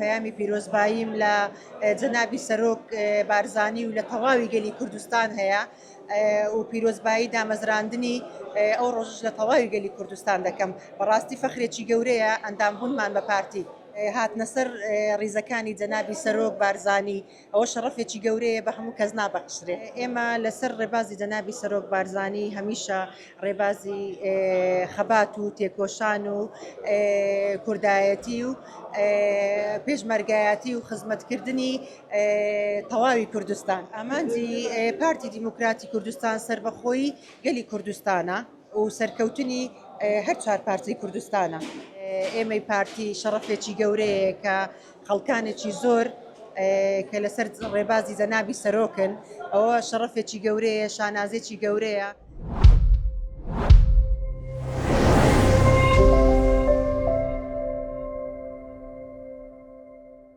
پەیامی پیرۆزباییم لە جەنابی سەرۆک بارزانی و لە تەواوی گەلی کوردستان هەیە و پیرۆزبایی دامەزراندنی ئەو ڕۆژەش لە تەواوی گەلی کوردستان دەکەم. بەڕاستی فەخرێکی گەورەیە ئەندامبوونمان بە پارتی. هاتنە سەر ڕیزەکانی جەنابی سەرۆک بارزانی ئەوە شەڕەفێکی گەورەیە بە هەموو کەس نابەخشرێ. ئێمە لەسەر ڕێبازی جەنابی سەرۆک بارزانی هەمیشە ڕێبازی خەبات و تێکۆشان و کوردایەتی و پێشمەرگایەتی و خزمەتکردنی تەواوی کوردستان. ئامانجی پارتی دیموکراتی کوردستان سەربەخۆیی گەلی کوردستانە و سەرکەوتنی هەر چوار پارچەی کوردستانە. ئێمەی پارتی شەڕەفێکی گەورەیە کە خەڵکانێکی زۆر کە لەسەر ڕێبازی جەنابی سەرۆکن، ئەوە شەڕەفێکی گەورەیە، شانازێکی گەورەیە.